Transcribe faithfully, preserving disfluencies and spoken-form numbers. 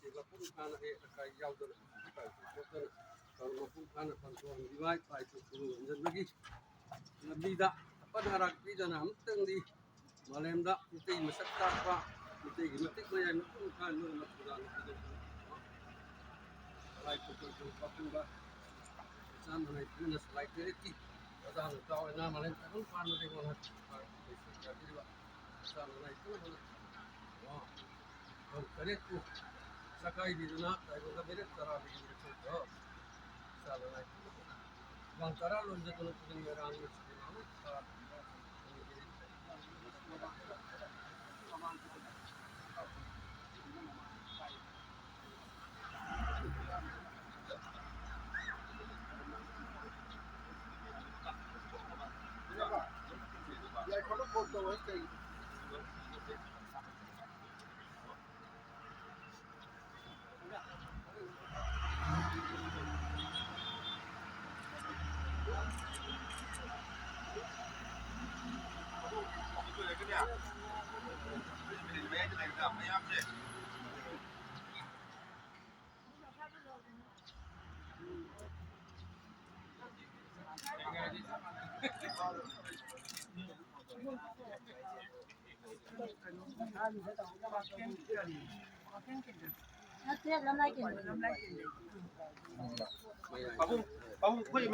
ꯑꯁꯤ ꯃꯄꯨꯡ ꯐꯥꯅ ꯑꯍꯦꯛ ꯑꯀꯥꯏ ꯌꯥꯎꯗꯅ ꯈꯣꯠꯇꯅ ꯃꯄꯨꯡ ꯐꯥꯅ ꯄꯥꯡꯊꯣꯛꯍꯟꯕꯤꯕ ꯏꯄꯥ ꯏꯄꯨ ꯈꯨꯔꯨ ꯍꯟꯖꯟꯕꯒꯤ ꯂꯝꯕꯤꯗ ꯑꯄꯟ ꯑꯔꯥꯛ ꯄꯤꯗꯅ ꯑꯃꯨꯛꯇꯪꯗꯤ ꯃꯥꯂꯦꯝꯗ ꯃꯤꯇꯩ ꯃꯁꯛ ꯇꯥꯛꯄ, ꯃꯤꯇꯩꯒꯤ ꯃꯇꯤꯛ ꯃꯌꯥꯏ ꯃꯄꯨꯡ ꯐꯥꯍꯟꯕ ꯉꯝꯕ ꯊꯧꯗꯥꯡ ꯑꯗꯨ ꯂꯧꯕꯤꯌꯨ꯫ ꯂꯥꯏ ꯄꯨꯊꯣꯛꯄ ꯄꯥꯕꯨꯡꯒ ꯃꯆꯥ ꯃꯅꯥꯏ ꯄꯨꯟꯅ ꯁꯂꯥꯏ ꯇꯔꯦꯠꯀꯤ ꯃꯆꯥ ꯅꯨꯄꯥ ꯑꯣꯏꯅ ꯃꯥꯂꯦꯝ ꯇꯥꯏꯕꯪ ꯄꯥꯟꯕꯗꯒꯤ ꯃꯉꯥ ꯂꯩꯁꯤꯟꯖꯕꯤꯔꯤꯕ ꯃꯆꯥ ꯃꯅꯥꯏ ꯄꯨꯝꯅꯃꯛ ꯈꯣꯡ ꯇꯔꯦꯠꯄꯨ ꯆꯈꯥꯏꯕꯤꯗꯨꯅ ꯇꯥꯏꯕꯪꯗ ꯃꯤꯔꯦꯞ ꯇꯔꯥꯗꯒꯤ ꯃꯤꯔꯦꯞ ꯊꯣꯛꯄ ꯆꯥꯗ ꯉꯥꯏ ꯈꯨꯃꯥꯡ ꯇꯔꯥ ꯂꯣꯟꯖꯗꯨꯅ ꯈꯨꯗꯤꯡ ꯃꯣꯏꯔꯥꯡ ꯂꯣꯏꯁꯤꯟꯗꯨꯅ ꯑꯃꯨꯛ ꯊꯥ ꯅꯠꯇꯦ, ꯂꯝꯂꯥꯏ ꯀꯦꯟꯗ꯭ꯔꯣ꯫ ꯄꯥꯕꯨꯡ, ꯄꯥꯕꯨꯡ, ꯑꯩꯈꯣꯏ